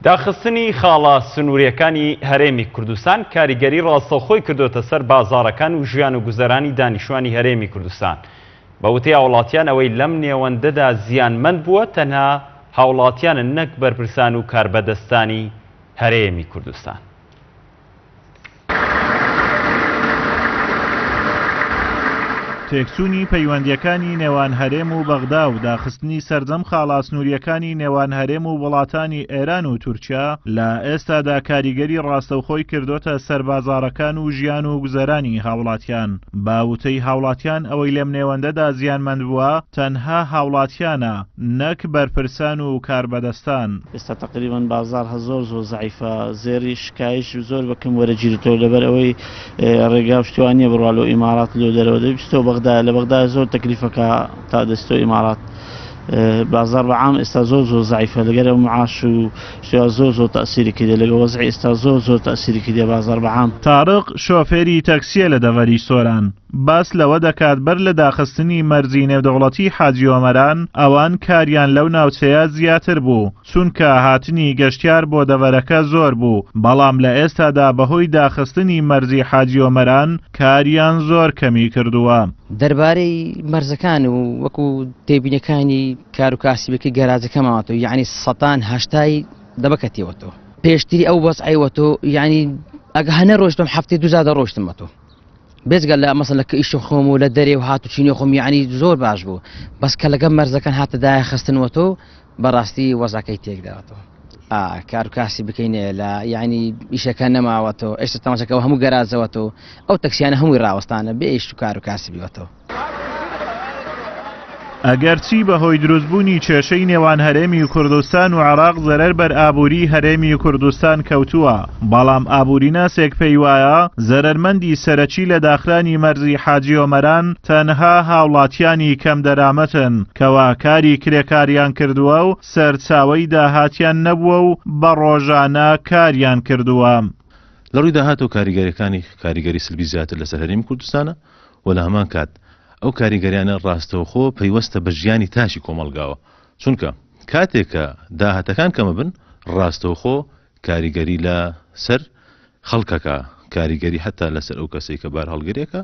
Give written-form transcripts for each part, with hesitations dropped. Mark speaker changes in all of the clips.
Speaker 1: داخستنی خاڵە سنوورییەکانی هەرێمی کوردستان کاریگەری ڕاستەوخۆی کردۆتە سەر بازاڕەکان و ژیان و گوزەرانی دانیشتوانی هەرێمی کوردستان. بە وتەی هاوڵاتیان ئەوەی لەم نێوەندەدا زیانمەند بووە تەنها هاوڵاتیانن نەک بەرپرسان و کاربەدەستانی هەرێمی کوردستان.
Speaker 2: تێکچوونی پەیوەندییەکانی نێوان هەرێم و بەغدا و داخستنی سەرجەم خاڵە سنوورییەکانی نێوان هەرێم و وڵاتانی ئێران و تورکیا لە ئێستادا کاریگەری ڕاستەوخۆی کردۆتە سەر بازاڕەکان و ژیان و گوزەرانی هاوڵاتیان. بە وتەی هاوڵاتیان ئەوەی لەم نێوەندەدا زیانمەند بووە تەنها هاوڵاتیانە نەک بەرپرسان و کاربەدەستان.
Speaker 3: ئێستا تەقریبەن بازاڕ هە زۆر زۆر زەعیفە زێڕی شکایش زۆر بە کەم وەرەگیرێتەوە لەبەر ئەوەی ڕێگا و شتی وا نییە بڕوا لۆ ئیمارات لۆ دەرەوە دەبی بچیتەوە بەغدا لە بەغدا زۆر تەکلیفەکە تا دەچیتەوە ئیمارات بازاڕ بە عام ئێستا زۆر زۆر زەعیفە لەگەر ئەو معاش و شتی وا زۆر زۆر تەئسیری کردیە لەگەڵ وەزعی ئێستا زۆر زۆر تەئسیری کردیە بازاڕ بە عام.
Speaker 2: تارق شۆفێری تەکسییە لە دەڤەری سۆران، باس لەوە دەکات بەر لە داخستنی مەرزی نێودەوڵەتی حاجی ئۆمەران ئەوان کاریان لەو ناوچەیە زیاتر بوو، چونکە هاتنی گەشتیار بۆ دەڤەرەکە زۆر بوو، بەڵام لە ئێستادا بەهۆی داخستنی مەرزی حاجی ئۆمەران کاریان زۆر کەمی کردووە.
Speaker 4: دەربارەی مەرزەکان و وەکو تێبینەکانی کار و کاسبەکەی گەراجەکە ماوەتەوە یعنی سەتان هەشتای دەبەکە تێوەتەوە پێشتری ئەو وەزعەی وەتۆ یعنی ئەگە هەنە ڕۆشتم هەفتەی دووجار دەڕۆشتمە تۆ بێجگە لە مەسەلەن لە کە ئیش خۆم و لە دەرێ و هات و چینی خۆم یعنی زۆر باش بوو بەس کە لەگە مەرزەکان هاتە دایە خستنوە تۆ بەڕاستی وەزعەکەی تێکداوەتەوە کار و کاسی بکەینێ لە یعنی ئیشەکە نەماوەتەوە ئێستا تەماشەکەەوە هەموو گەراجەوەتەوە ئەو تەکسیانە هەمووی ڕاوەستانە بێ ئیش و کار و کاسی بیوەتەوە.
Speaker 2: ئەگەرچی بەهۆی دروستبوونی کێشەی نێوان هەرێمی کوردستان و عێراق زەرەر بەر ئابووری هەرێمی کوردستان کەوتووە، بەڵام ئابووریناسێک پێیوایە زەرەرمەندی سەرەکی لە داخرانی مەرزی حاجی ئۆمەران تەنها هاوڵاتیانی کەمدەرامەتن کەوا کاری کرێکاریان کردووە و سەرچاوەی داهاتیان نەبووە و بە ڕۆژانە کاریان کردووە.
Speaker 5: لە ڕووی داهات و کاریگەریەکانی کاریگەری سلبی زیاتر لەسەر هەرێمی کوردستانە و لە هەمان کات ئەو کاریگەریانە ڕاستەوخۆ پەیوەستە بە ژیانی تاکی کۆمەڵگاوە چونکە کاتێک کە داهاتەکان کەمە بن ڕاستەوخۆ کاریگەری لە سەر خەڵکەکە کاریگەری حتا لەسەر ئەو کەسەی کە بار هەڵگرێکە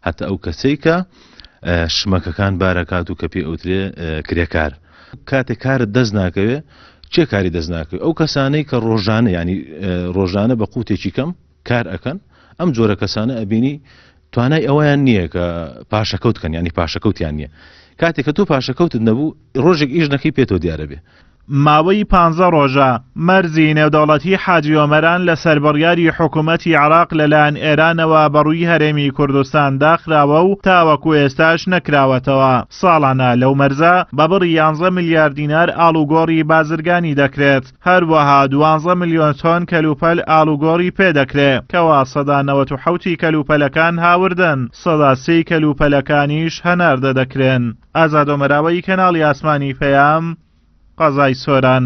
Speaker 5: حتا ئەو کەسەی کە شمەکەکان بارەکات و کە پێ ئەوترێ کرێکار کاتێک کارت دەست ناکەوێ چێ کاری دەست ناکەوێت ئەو کەسانەی کە ڕۆژانە ینی ڕۆژانە بە قوتێکی کەم کار ئەکەن ئەم جۆرە کەسانە ئەبینی توانای ئەوەیان نییە کە پاشەکەوت کەن ینی پاشەکەوتیان نییە کاتێک کە تۆ پاشەکەوتت نەبوو ڕۆژێک ئیش نەکەی پێتەوە دیارە بێ.
Speaker 2: ماوەی پانزە ڕۆژە مەرزی نێودەوڵەتی حاجی ئۆمەران لەسەر بڕیاری حکومەتی عێراق لەلایەن ئێرانەوە بەڕووی هەرێمی کوردستان داخراوە و تاوەکو ئێستاش نەکراوەتەوە. ساڵانە لەو مەرزە بە بڕی یانزە ملیار دینار ئاڵوگۆڕی بازرگانی دەکرێت. هەروەها دوانزە ملیۆن تۆن کەلوپەل ئاڵوگۆڕی پێدەکرێ، کەوا 97% ی کەلوپەلەکان هاوردەن، سێی کەلوپەلەکانیش هەناردە دەکرێن. ئازاد ئۆمەراوەیی کەناڵی ئاسمانی پەیام، قەزای سۆران.